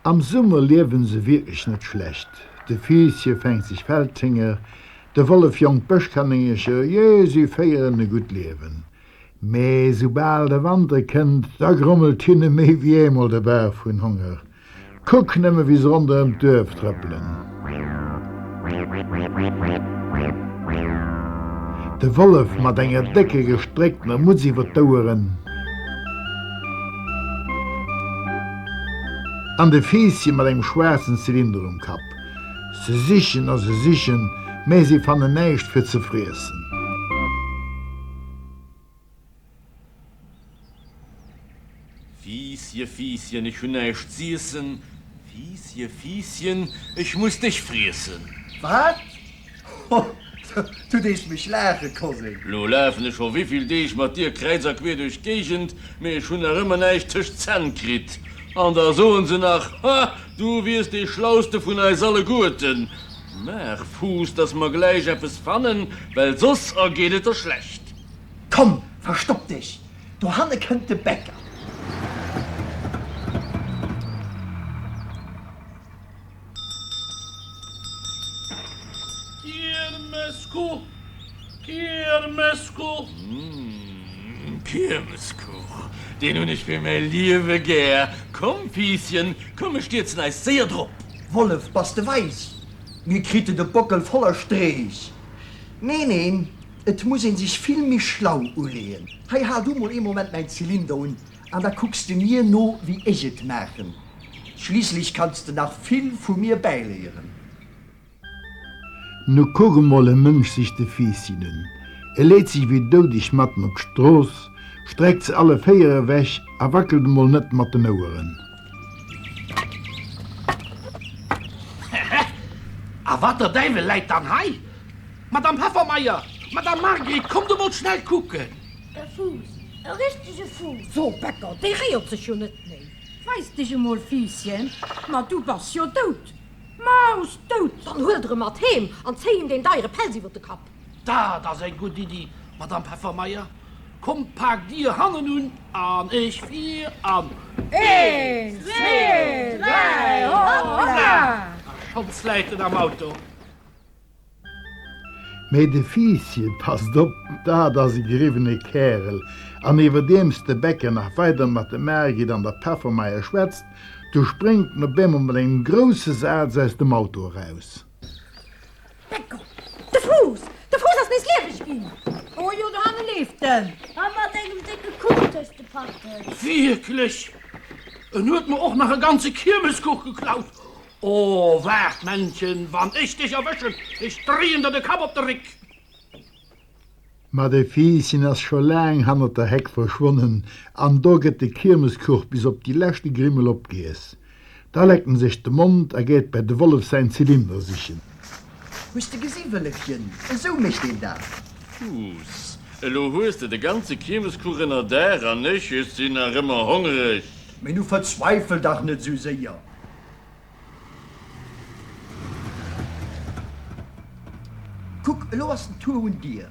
Am Summer liewen se wierklech net schlecht. De Fiissche fänkt sech Feldhénger, de Wollef jonk Bëschkanéngercher, jee, si féieren e gutt Liewen. Mee soubal de Wanter kënnt, da grommelt hinne méi wéi eemol de Baach vun Honger. Kuck nëmme wéi se ronderëm d'Duerf trëppelen. De Wollef mat enger décker gestrécktener Mutz iwwer d'Oueren. An de Fiissche mat engem schwaarzen Zylinder um Kapp. Se sichen a se sichen, mä si fannen näischt fir ze friessen. Fiissche, Fiisschen, ech hunn näischt z'iessen. Fiissche, Fiisschen, ech muss dech friessen. Wat? Ho, du dees mech laachen, Koseng. Lo lafen ech scho wivill Deeg mat dir kräiz a queer duerch d'Géigend, mee ech hunn nach ëmmer näischt tëscht d'Zänn kritt. An da soen se nach, Ha, du wiers dee Schlauste vun eis alleguerten. Maach Fuuss, dass mer gläich eppes fannen, well soss ergeet et der schlecht. Komm, verstopp dech! Dohanne kënnt de Bäcker. Kiermeskuch, Kiermeskuch! Mmh, Kiermeskuch, deen hunn ech fir mäi Liewe gär. Komm, Fiisschen, komm, mir stierzen eis séier drop. Wollef, bass de weis? Mir krite de Bockel voller Streech. Neen, neen, et muss een sech vill méi schlau uleeën. Hei, hal du mol ee Moment mäin Zylinder un an da kucks de mir no, wéi ech et maachen. Schliisslech kanns de nach vill vu mir bäiléieren. Nu kuck emol, e Mënsch sech de Fiisschen un. E leet sech wéi doudeg matten op d'Strooss, streckt se alle véier ewech a wackelt emol net mat den Oueren. Hehe, a wat der Däiwel läit dann hei? Madame Peffermeyer, Madame Margret, kommt emol schnell kucken! E Fuuss, e richtege Fuuss! So, Bäcker, dee réiert sech jo net méi. Weis dech emol, Fiisschen, ma du bass jo dout, mausdout! Dann huel der e mat heem an zéi him deen deiere Pelz iwwer de Kapp. Dat ass eng gutt Iddi, Madame Peffermeyer. Kommt, paakt Dir hannen un an ech vir an. Een, zwee, dräi, hoppla! A schonns läit en am Auto. Mee de Fiissche passt op, dat ass e geriwwene Kärel, an iwwerdeems de Bäcker nach weider mat dem Margit an der Peffermeier schwätzt, du spréngt en op eemol mat engem grousse Saz aus dem Auto eraus. Bäcker, De Fuuss! De Fuuss ass nees lieweg ginn! Oh jo, dohanne leeft en! A mat engem décke Kuch tëscht de Patten. Wierklech? En huet mer och nach e ganze Kiermeskuch geklaut! Oh, waart, Männchen, wann ech dech erwëschen, ech dréien der de Kapp op de Réck! Ma de Fiisschen ass scho laang hannert der Heck verschwonnen an do gëtt de Kiermeskuch bis op déi leschte Grimmel opgiess. Da leckt en sech de Mond a geet bei de Wollef säin Zylinder sichen. Hues de gesi, Wëllefchen, esou mécht een dat! Fuuss, elo hues de de ganze Kiermeskuch ënner Daach an ech, ech sinn nach ëmmer hongereg! Mee nu verzweifel dach net esou séier! Kuck, elo ass den Tour un dir.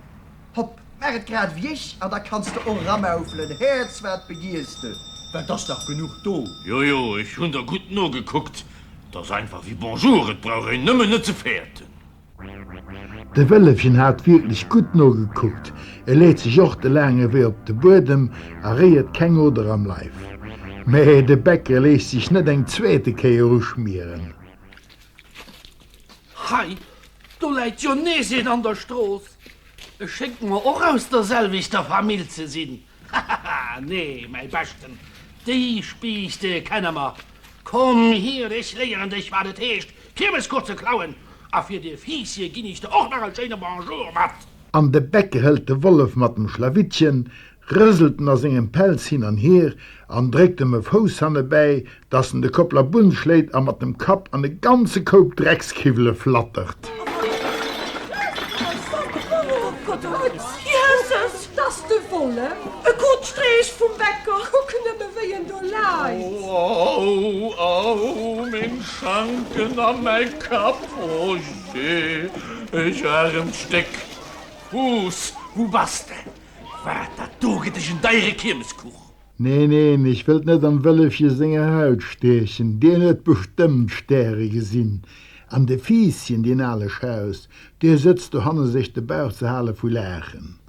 Hopp, maach et grad ewéi ech an da kanns de och eramaufelen. Häerz, wat begiers de? Well 't ass dach genuch do. Jo, jo, ech hunn der gutt nogekuckt. 't ass einfach wéi Bonjour, et brauch een nëmmen net ze fäerten. De Wëllefchen hat wierklech gutt nogekuckt. E leet sech och de laange Wee op de Buedem a réiert keng Oder am Leif. Mä de Bäcker léisst sech net eng zweete Kéier uschmieren. Hei, do läit jo nees een an der Strooss. E schéngt mer och aus der selwechter Famill ze sinn. Hahaha, nee, mäi Beschten, déi Spiichte kenne mer. Komm hier, ech léieren dech, wat et heescht, Kiermeskuch ze klauen. A fir de Fiissche ginn ech der och nach e schéine Bonjour mat. An de Bäcker hëlt de Wollef mat dem Schlawittchen, rëselt en a sengem Pelz hin an hier an dréckt em e Fouss hannebäi, dass en de Kopplabunz schléit a mat dem Kapp an e ganze Koup Dreckskiwwele flattert. Jesses, 't ass de Wollef! E krut Streech vum Bäcker! Kuck nëmme wéi en do läit! Au, au, meng Schanken a mäi Kapp! O jee, ech aremt Stéck! Fuuss, wou bass de? Waart, dat do gëtt dech en deiere Kiermeskuch! Neen, neen, ech wëllt net am Wëllefche senger Haut stiechen, dien huet bestëmmt Stäre gesinn. An de Fiisschen, dien ale Schaus, dee sëtzt dohanne sech de Bauch ze hale vu Laachen.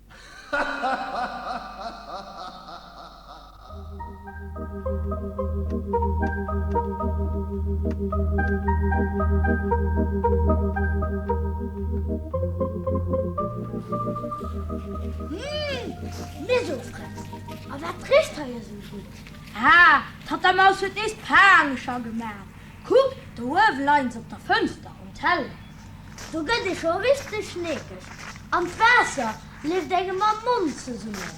A wat richt hei esou gutt? Ah, d'Tatta Maus huet nees Paangecher gemaach. Kuck, do uewe leien se op der Fënster um Teller. Do gëtt ee scho richteg schneekeg an d'Waasser leeft engem am Mond zesummen.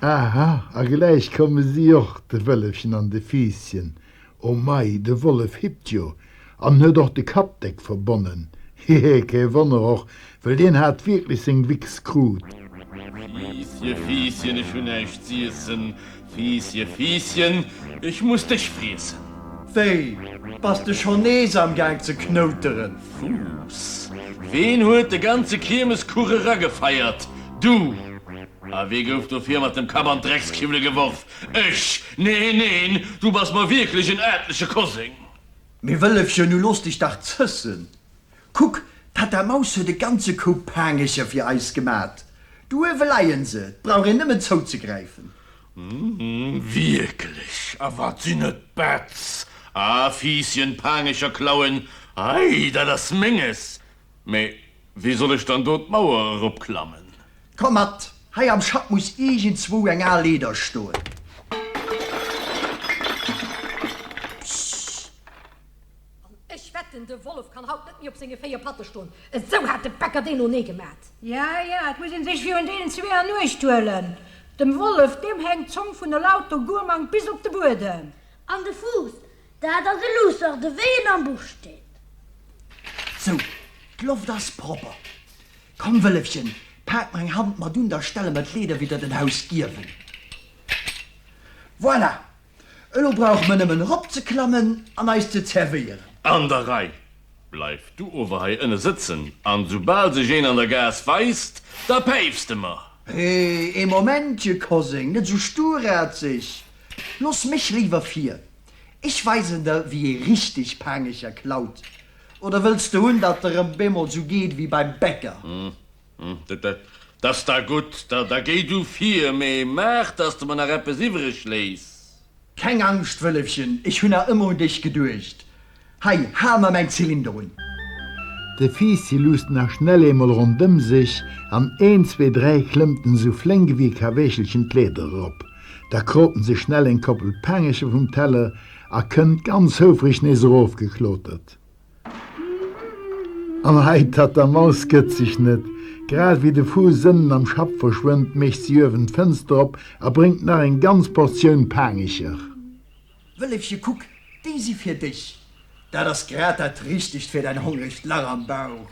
Aha, a gläich komme si och, de Wëllefchen an de Fiisschen. O mei, de Wollef hippt jo an huet och de Kapp déck verbonnen. Hehe, kee Wonner och, well deen hat wierklech seng Wichs krut. Fiissche, Fiisschen, ech hunn näischt z'iessen. Fiissche, Fiisschen, ech muss dech friessen. Wéi, bass de schonn nees am Gaang ze knouteren? Fuuss, ween huet de ganze Kiermeskuch eragefeiert? Du! A wee gouf dofir mat dem Kapp an d'Dreckskiwwele geworf? Ech! Neen, neen, du bass mer wierklech en aartleche Koseng! Mee Wëllefchen, nu looss dech dach zëssen! Kuck, d'Tatta Maus huet e ganze Koup Paangecher fir eis gemat. Do uewe leien se, 't brauch een nëmmen zouzegräifen. Wierklech, a wat sinn et Bätz! Ah, Fiisschen, Paangecher klauen, ei, dat ass menges! Mee wéi soll ech dann do d'Mauer eropklammen? Komm mat, hei am Schapp muss iergendzwou eng al Leeder stoen. Psst! An ech wetten, de Wollef kann haut net méi op senge 4 Patte stoen, esou hat de Bäcker deen nonee gemat. Ja, ja, et muss een sech virun deenen zwee an Uecht huelen. Dem Wollef, deem hänkt d'Zong vun elauter Gurmang bis op de Buedem. An de Fuuss, dat ass e Luusserde, wéi en am Buch steet. Sou, d'Loft ass propper. Komm, Wëllefchen, pak mer eng Hand mat un, da stelle mer d'Leeder widder den Haus Gierwen. Voilà! Elo brauche mer nëmmen eropzeklammen an eis ze zerwéieren. An der Rei! Bleif du ower hei ënne sëtzen, an soubal sech een an der Gaass weist, da päifs de mer! Hee, ee Momentche, Koseng, net esou sturrazeg! Looss mech léiwer vir, ech weisen der, wéi ee richteg Paangecher klaut. Oder wëlls de hunn, datt der erëm bemol sou geet wéi beim Bäcker? Dat ass da gutt, da géi du vir, mee maach, dass de mer nach eppes iwwreg léiss. Keng Angscht, Wëllefchen, ech hunn nach ëmmer un dech geduecht. Hei, hal mer mäin Zylinder un. De Fiissi luusst nach schnell eemol rondëm sech an een, zwee, dräi klëmmt en sou flénk ewéi e Kaweechelchen d'Leeder erop. Da krot en sech schnell eng Koppel Paangecher vum Teller a kënnt ganz houfreg nees erofgeklotert. An hei, d'Tatta Maus gëtt sech net. Grad wéi de Fuuss ënnen am Schapp verschwënnt, mécht si uewen d'Fënster op a bréngt nach eng ganz Portioun Paangecher. Wëllefche, kuck, déi si fir dech. Dat ass grad dat Richtegt fir däin hongregt Lach am Bauch.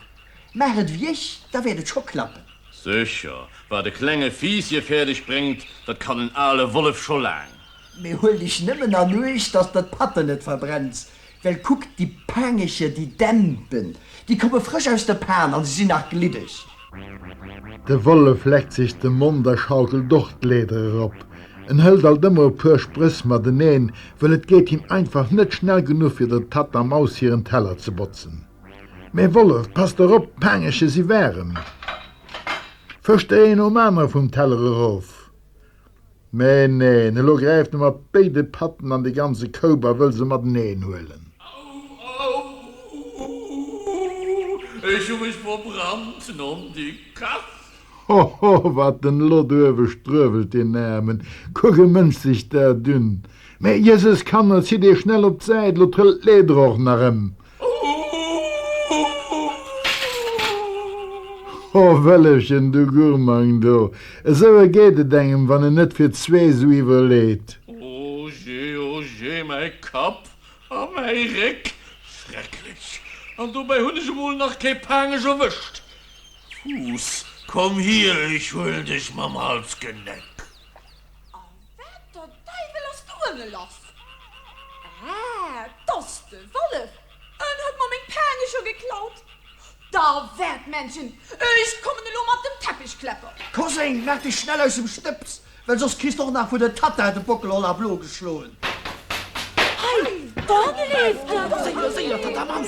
Maach et ewéi ech, da wäert et scho klappen. Sécher, wat e klenge Fiissche fäerdeg bréngt, dat kann en ale Wollef scho laang. Mee huel dech nëmmen an Uecht, dass de d'Patten net verbrenns, well kuck, déi Paangecher, déi dämpen, déi komme frësch aus der Pan an se sinn nach gliddeg. De Wollef leckt sech de Mond a schaukelt och d'Leeder erop. En hëlt alt ëmmer e puer Sprëss mateneen, well et geet him einfach net schnell genuch fir der Tatta Maus hiren Teller ze botzen. Mee Wollef, pass der op, d'Paangecher si waarem! Fësch der een nom anere vum Teller erof! Mä neen, elo gräift e mat béide Patten an de ganze Koup a wëll se mateneen huelen. Au, au, ech hu mech verbrannt, nondikass! Ho, ho, wat en elo do uewe struewelt, deen Aarmen! Kuck e Mënsch sech dat un! Mä Jeses, Kanner, zitt iech schnell op d'Säit, elo trëllt d'Leeder och nach ëm! O Wëllefchen, du Gurmang do, esou ergeet et engem, wann en net fir zwee sou iwwerleet. O jee, o jee, mäi Kapp a mäi Réck, schrecklech! An dobäi hunn ech emol nach kee Paangech erwëscht. Fuuss, komm hier, ech huelen dech mam Halsgeneck. A wat der Däiwel ass do ënne lass? Ah, 't ass de Wollef! En huet mer meng Paangecher geklaut! Da waart, Männchen, ech kommen elo mat dem Teppichkläpper! Koseng, maach dech schnell aus dem Stëbs! Well soss kriss de och nach vun der Tatta de Bockel holl a blo geschloen. Hei, dohanne leeft en! Séier, séier, Tatta Maus!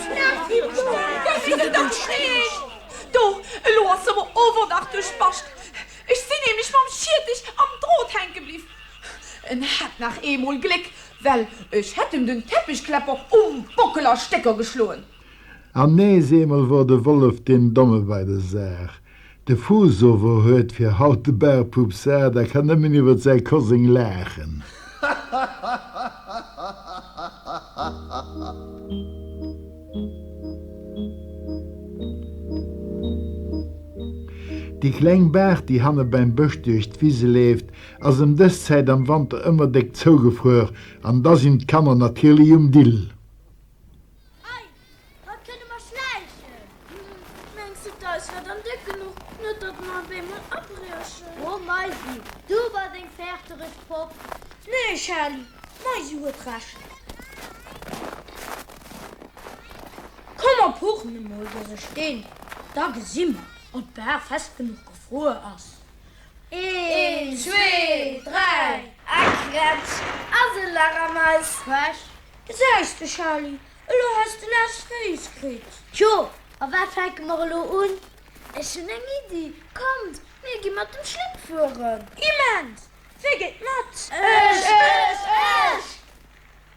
Do, elo ass se mer ower nach duerch d'Bascht. Ech sinn nämlech mam Schiertech am Drot hänke bliw. En hat nach eemol Gléck, well ech hätt em den Teppechkläpper um Bockel a Stécker geschloen. An nees eemol wor de Wollef deen Domme bei der Saach. De Fuuss ower huet fir haut de Barpupp sat a kann nëmmen iwwert säi Koseng laachen. Déi kleng Baach, déi hanne beim Bësch duerch d'Wise leeft, ass ëm dës Zäit am Wanter ëmmer déck zougefruer an da sinn d'Kanner natierlech um Dill. Ei, haut kënne mer schläichen! Mengs de, d'Eis war dann déck genuch, net datt mer op eemol abriechen? Oh Maisi, du bass eng fäertereg Popp! Nee, Charly, d'Maisi huet Recht. Komm mer puchen emol dëse Steen, da gesi mer, ob d'Baach fest genuch gefruer ass. Een, zwee, dräi, a krätsch, ass e Lach am Eis. Quasch, gesäis de, Charly, elo häss de naass Féiss kritt. Tjo, a wat fänke mer elo un? Ech hunn eng Iddi, kommt, mir gi mat dem Schlitt fueren. Immens! Wie geet mat? Ech, ech, ech!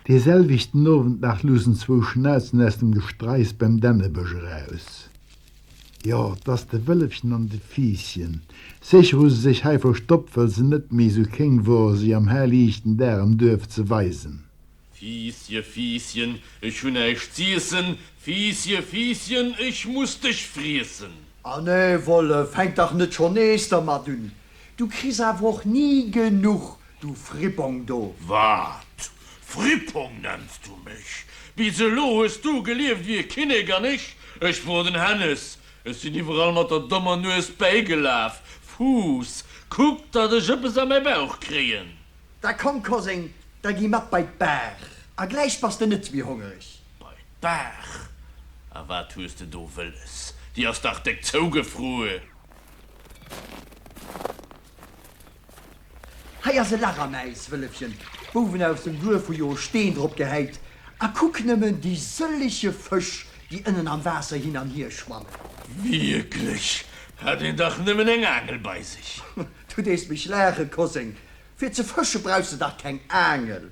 Dee selwechten Owend nach luussen zwou Schnauzen aus dem Gestreis beim Dännebësch eraus. Jo, 't ass de Wëllefchen an de Fiisschen. Sécher hu se sech hei verstoppt, well se net méi sou kéng wore sech am helliichten Dag am Duerf ze weisen. Fiissche, Fiisschen, ech hu näischt z'iessen, Fiissche, Fiisschen, ech muss dech friessen. Ah nee, Wollef, fänk dach net scho nees dermat un. Du kriss awer och ni genuch, du Frippong do. Wat? Frippong nenns du mech? Bis elo hues du gelieft wéi e Kinnek an ech, ech wor den Hennes. Ech sinn iwwerall mat der dommer Nues bäigelaf. Fuuss, kuck, datt ech ëppes a mäi Bauch kréien. Da komm, Koseng, da gi mat bei d'Baach a gläich bass de net méi hongereg. Bei d'Baach? A wat hues de do wëlles? Déi ass dach déck zougefruer. Hei ass e Lach am Äis, Wëllefchen. D'Bouwen aus dem Duerf hu jo e Steen drop gehäit. A kuck nëmmen déi sëlliche Fësch, déi ënnen am Waasser hin an hier schwammen. Wierklech, hätt een dach nëmmen eng Aangel bei sech. Du dees mech laachen, Koseng. Fir ze fësche brauchs de dach keng Aangel.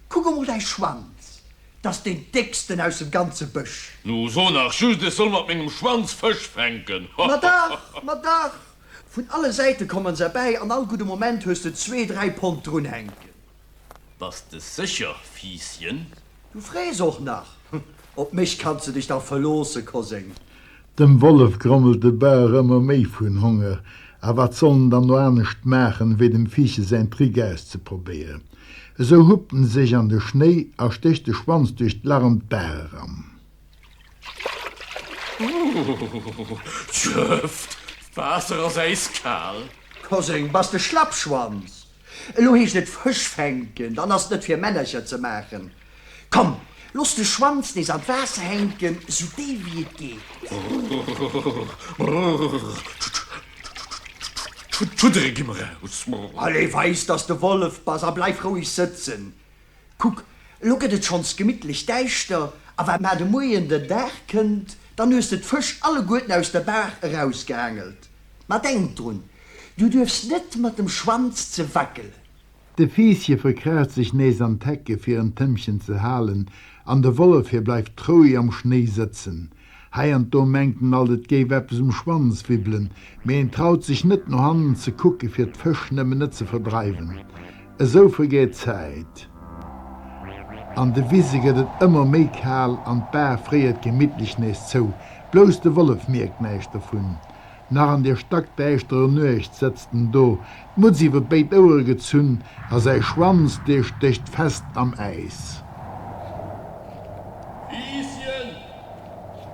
Kuck emol däi Schwanz, 't ass deen décksten aus dem ganze Bësch. Nu, so nach just, ech soll mat mengem Schwanz Fësch fänken. Ma dach, ma dach! Vun alle Säite kommen se erbäi an all gudde Moment hues de zwee, dräi Pond drunhänken. Bass de sécher, Fiisschen? Du frees och nach! Op mech kanns de dech dach verloossen, Koseng. Dem Wollef grommelt de Bauer ëmmer méi vun Honger, a wat soll en dann no anescht maachen, wéi dem Fiissche säin Trick auszeprobéieren. Esou huppt en sech an de Schnéi a stécht de Schwanz duerch d'Lach an d'Baach eran. Tjëft, d'Waasser ass äiskal. Koseng, bass de Schlappschwanz? Elo heescht et Fësch fänken, dann ass et net fir Männercher ze maachen. Komm, looss de Schwanz nees an d'Waasser hänken, sou déif wéi et geet. D'Schuddere gi mer aus. Allez, weis, dass de Wollef bass a bleif roueg sëtzen. Kuck, elo gëtt et schonns gemittlech däischter, a wa mar de Moien den Dag kënnt, dann hues de d'Fësch alleguerten aus der Baach erausgeaangelt. Ma denk drun, du duerfs net mat dem Schwanz ze wackelen. De Fiissche verkraacht sech nees an d'Hecke fir en Tëmpchen ze halen, an de Wollef hie bleift roueg am Schnéi sëtzen. Hei an do mengt en alt et géif eppes um Schwanz wibbelen, mee en traut sech net no hannen ze kucke fir d'Fësch nëmmen net ze verdreiwen. Esou vergeet d'Zäit. An de Wise gëtt et ëmmer méi kal an d'Baach fréiert gemittlech nees zou. Blouss de Wollef mierkt näischt dovun. Nach an deer stackdäischterer Nuecht sëtzt en do, d'Mutz iwwer béid Ouere gezunn, a säi Schwanz, dee stécht fest am Äis. Fiisschen!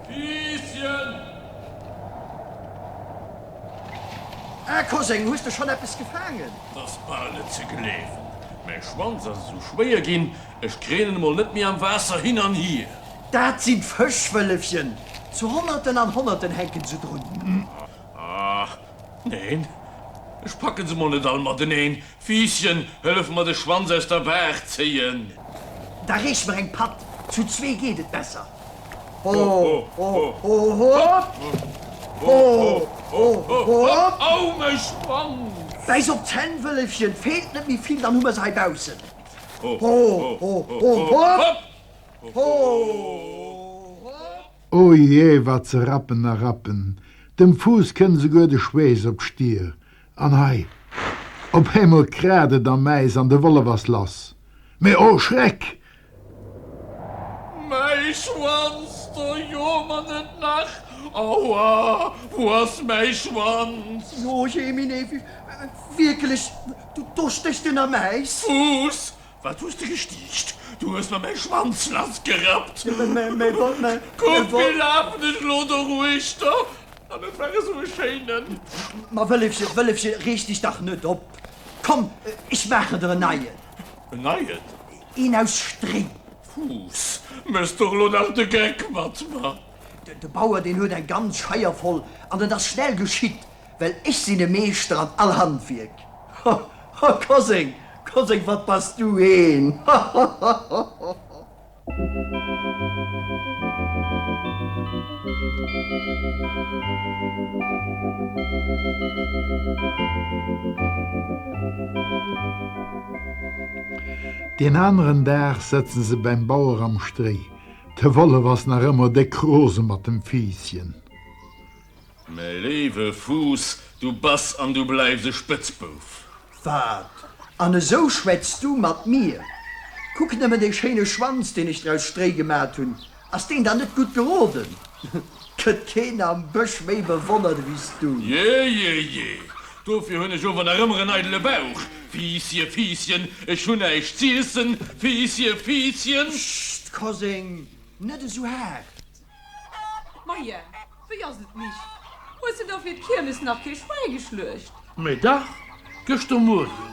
Fiisschen! Ah, Koseng, hues de schonn eppes gefaangen? 't ass bal net ze gleewen, mäi Schwanz ass esou schwéier ginn, ech kréien en emol net méi am Waasser hin an hier. Dat sinn Fëschwëllefchen! Zu Honnerten an Honnerten hänken se drun. Ach, neen! Ech packen se mol net all mateneen. Fiisschen, hëllef mer de Schwanz aus der Baach zéien. Da reech mer eng Patt, zu zwee geet et besser. Ho, ho, ho, hop! Ho, ho, ho, hop! Au, mäi Schwanz! Bäiss op d'Zänn, Wëllefchen, feelt net méi vill, dann hu mer se hei baussen. Ho, ho, ho, hop! Ho, ho, hop! O jee, wat se rappen a rappen! Dem Fuuss kënnt esouguer de Schweess op d'Stier. An hei, op eemol kraat et am Äis an de Wollef ass lass. Mee o Schreck! Mäi Schwanz, do jo mer net nach! Aua, wou ass mäi Schwanz? O jee, Minefi, wierklech, do stécht en am Äis! Fuuss, Wat hues de gestiicht? Du hues mer mäi Schwanz lass gerappt! Kuck, wéi lafen ech lo doruechter! An et war esou e schéinen! Ma Wëllefche, Wëllefche, reeg dech dach net op! Komm, ech maachen der en neien! En neien? Een aus Stréi! Fuuss, mëss doch lo nach de Geck mat mer! De Bauer, deen huet eng ganz Scheier voll, an et ass schnell geschitt, well ech sinn e Meeschter an all Handwierk! Ho, ho, Koseng, Koseng, wat bass du een! Ho, ho, ho, ho, ho. Deen aneren Dag sëtzen se beim Bauer am Stréi. De Wollef ass nach ëmmer déck rose mat dem Fiisschen. Mäi léiwe Fuuss, du bass an du bleifs e Spëtzbouf. Wat? An esou schwätz du mat mir? Kuck nëmmen dee schéine Schwanz, deen ech der aus Stréi gemat hunn. Ass deen dann net gutt geroden? Gëtt keen am Bësch méi bewonnert ewéi s du. Jee, jee, jee, dofir hunn ech ower nach ëmmer en eidele Bauch. Fiissche, Fiisschen, ech hunn näischt z'iessen. Fiissche, Fiisschen. Scht, Koseng, net esou haart. Moien, wéi ass et Mich? Hues de da fir d'Kiermes nach kee Schwäi geschluecht? Mee dach, gëschter Muergen.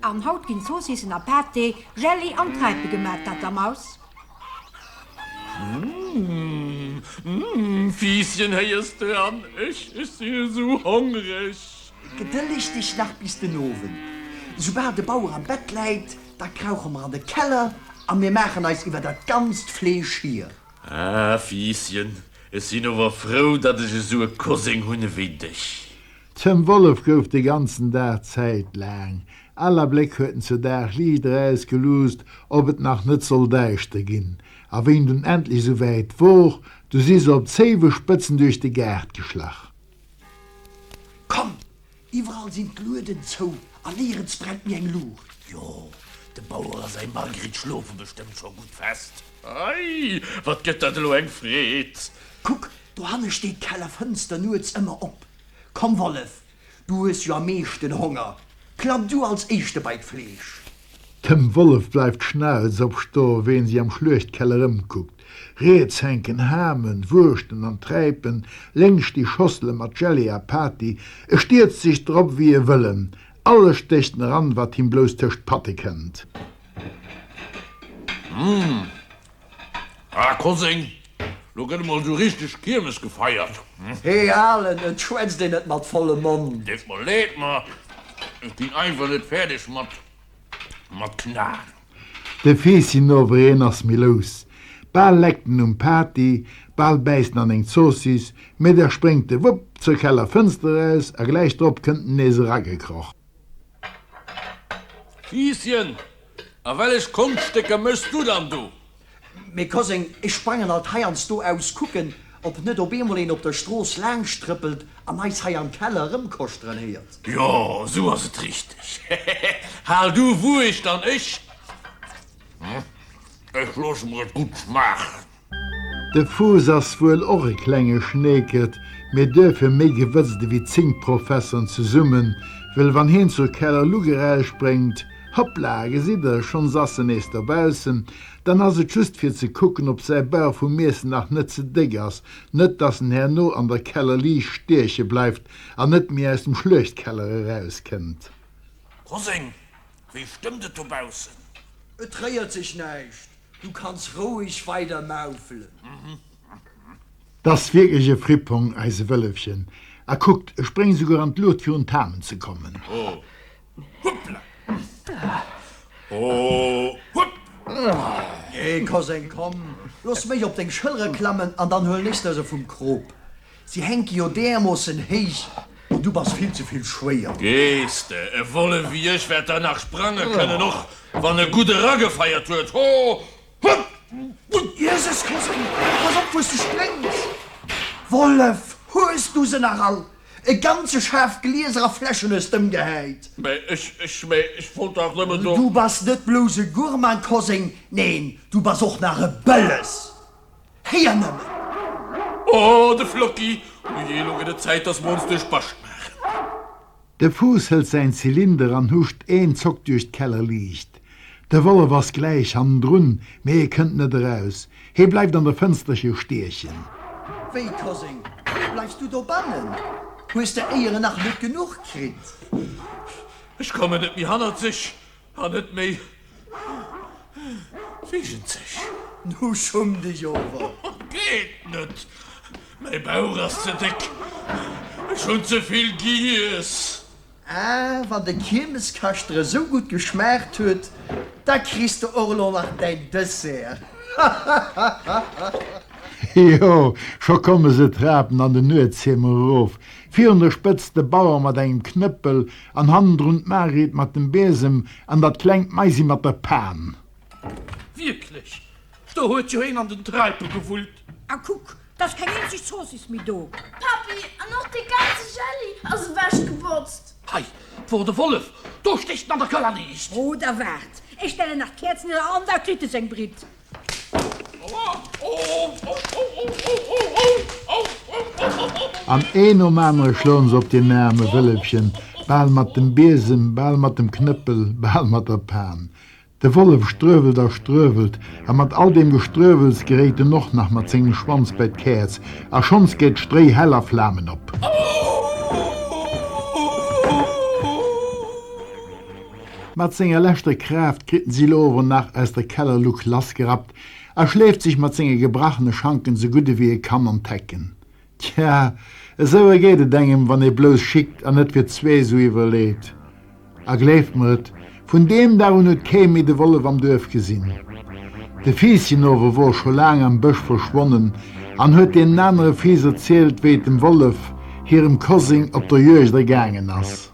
An haut ginn Zoossissen a Pâté, Jelli an Träipe gemat, Tatta Maus. Mmh, mmh, Fiisschen, héiers de an ech, ech sinn esou hongreg. Gedëlleg dech nach bis den Owend. Soubal de Bauer am Bett läit, da krauche mer an de Keller a mir maachen eis iwwer dat ganzt Fleesch hier. Ah, Fiisschen, ech sinn ower frou, datt ech esou e Koseng hunn ewéi dech. Dem Wollef gouf de ganzen Dag d'Zäit laang. All Abléck huet en zur Dagliicht erausgeluusst, ob et nach net soll däischter ginn. A wéi en dunn endlech esou wäit wor, du si se op Zéiwespëtzen duerch de Gaart geschlach. Komm, Iwwerall sinn d'Lueden zou a néierens brennt méi eng Luucht. Jo, de Bauer a säi Margrit schlofe bestëmmt scho gutt fest. Ei, wat gëtt dat elo eng Freed! Kuck, dohanne steet d'Kellerfënster nuets ëmmer op. Komm, Wollef, du hues jo am meeschten Honger, klamm du als Éischte bei d'Fleesch. Dem Wollef bleift d'Schnauz opstoe wéi en sech am Schluechtkeller ëmkuckt. Riets hänken Hamen, Wurschten an Träipen, lénks sti Schossele mat Jelli a Pati. E stierzt sech drop wéi e Wëllen. Alles stécht en eran, wat him blouss tëscht d'Patte kënnt. Mmh, ah Koseng, lo gëtt emol sou richteg Kiermes gefeiert. Hee Alen, et schwätzt een net mat vollem Mond. Deet mer leed, ma ech ginn einfach net fäerdeg mat mat knaen. De Feesschen ower een ass méi lous. Bal leckt en um Pati, bal bäisst en an eng Zoossiss, mee da spréngt e wupp zur Kellerfënster eraus a gläich drop kënnt en nees eragekroch. Fiisschen, a wellech Konschtstécker méchs du dann do? Mee Koseng, ech sprangen alt heiansdo aus, kucken, ob net op eemol een op der Strooss laangscht trëppelt an eis hei am Keller erëmkoschteren héiert. Jo, esou ass et richteg. Hehehe, hal du Wuecht an ech, ech loosse mer et gutt schmaachen. De Fuuss ass wuel och e klenge Schneekert, mee duerfir méi gewëtzt ewéi 10 Professeren zesummen, well wann hien zur Kellerluck erausspréngt, hoppla, gesitt der, schonns ass en nees dobaussen, dann ass et just fir ze kucken, ob säi Bauch vum Iessen nach net ze déck ass, net dass en herno an der Kellerliicht stieche bleift an net méi aus dem Schluechtkeller erauskënnt. Koseng, wéi stëmmt et dobaussen? Et réiert sech näischt. Du kanns roueg weider maufelen. T'ass wierklech e Frippong, eise Wëllefchen. A kuckt, ech spréng souguer an d'Luucht fir un d'Hamen ze kommen. Ho, huppla! Ho, hupp! Geh, Koseng, komm, looss mech op deng Schëllere klammen an dann huelen ech der se vum Krop. Si hänke jo därmoossen héich an du bass vill ze vill schwéier. Gees de, e Wollef wéi ech wäert der nach sprange kënnen, och wann e gutt eragefeiert huet. Ho, hupp! Jeses, Koseng, pass op wou s du spréngs! Wollef, hues du se nach all? E ganze Schaf Glieser a Fläschen hues d'ëmgehäit. Mä ech, ech, mä ech wollt dach nëmmen do. Du bass net blouss e Gourmand, Koseng, neen, du bass och nach e Bëlles. Héier nëmmen! Oh, de Flocki! Ujee, elo gëtt et Zäit, dass mer ons duerch d'Bascht maachen. De Fuuss hëlt säin Zylinder an huscht een Zock duerch d'Kellerliicht. De Wollef ass gläich hannendrun, mee e kënnt net eraus. Hee bleift an der Fënsterche stiechen. Wéi, Koseng, bleifs du dobannen? Hues de éieren nach net genuch kritt? Ech kommen net méi hannerzeg an net méi Virenzeg. Nu schumm dech ower! Geet net! Mäi Bauch ass ze déck, ech hunn ze vill giess. Ah, wann de Kiermeskaschter esou gutt geschmaacht huet, da kriss de och elo nach däin Dessert. Jo, scho komme se d'Trapen an den Nuetshiemer erof, virun der Spëtzt de Bauer mat engem Knëppel an hannendrun d'Margrit mat dem Biesem an dat klengt Maisi mat der Pan. Wierklech, do huet jo een an den Traipe gewullt. A kuck, 't ass keng eenzeg Zoossiss méi do. Pappi, an och dee ganze Jelli ass ewechgebotzt. Hei, 't wor de Wollef, do stécht en an der Këllerliicht. Oh, da waart, ech stellen nach d'Käerzen ënner an da kritt e seng Britt. An een nom anere schloen se op deen aarme Wëllefchen, bal mat dem Biesem, bal mat dem Knëppel, bal mat der Pan. De Wollef struewelt a struewelt, a mat all deem Gestruewels geréit en och nach mat sengem Schwanz bei d'Käerz, a schonns geet d'Stréi hell a Flamen op. Mat senger leschter Kraaft kritt en si elo ower nach aus der Kellerluck lassgerappt a schleeft sech mat senge gebrachene Schanken sou gutt ewéi e kann an d'Hecken. Tja, esou ergeet et engem, wann ee blouss schickt an net fir zwee sou iwwerleet. A gleeft mer et, vun deem Dag un huet kee méi de Wollef am Duerf gesinn. De Fiisschen ower wor scho laang am Bësch verschwonnen an huet deenen anere Fiiss erzielt, wéi et dem Wollef, hirem Koseng, op der Juegd ergaangen ass.